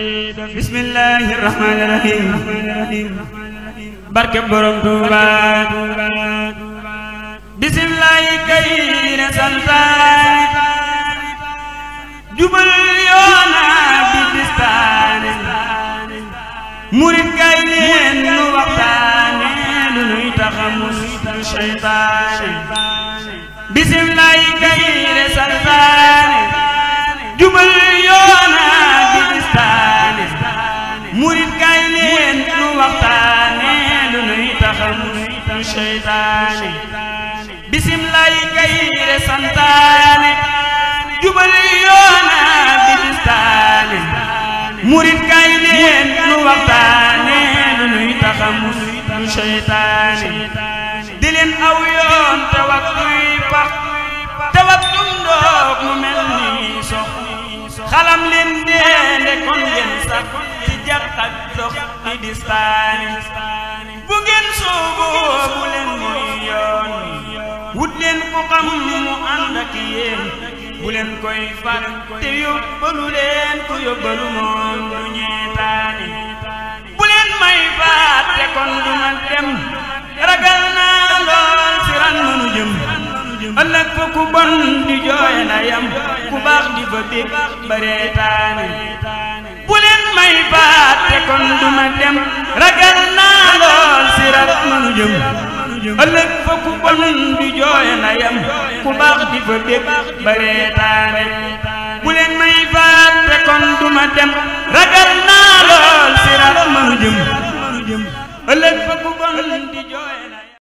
bismillahir rahmanir rahim barke borom Tuuba bismillahi kay ne santaane jubal yoona bi distaane murid kay leen nu waxtaane lu nuy taxamus seytaane bismillahi kay ne santaane jubal yoona bi distaane murid kay leen nu waxtaane lu nuy taxamus seytaane bismillahi kay ne santaane jubal yoona bi distaane murid kay leen nu waxtaane lu nuy taxamus seytaane di leen aw yoon te waxtuy pax te waxtum ndox mu mel ni sox xalam leen deende kon ngeen sax ci jàq ak dox di distaane bu ngeen sooboo bu leen muy yoon wut leen ku xam mu ànd ak yéen bu leen koy far te yóbbalu leen ku yóbbalu moom du ñeetaane bu leen may faat te kon du ma dem ragal naa lool si ran mënu jëm ëllëg fa ku bon di jooy na yam ku baax di fa bég ba reetaane bu leen may faat te kon du ma dem ragal naa lool si ran mënu jëm ëllëg fa ku bon di jooy na yam ku baax di fa bég ba reetaane bu leen may faat te kon du ma dem ragal naa lool si ran mënu jëm ëllëg fa ku bon di jooy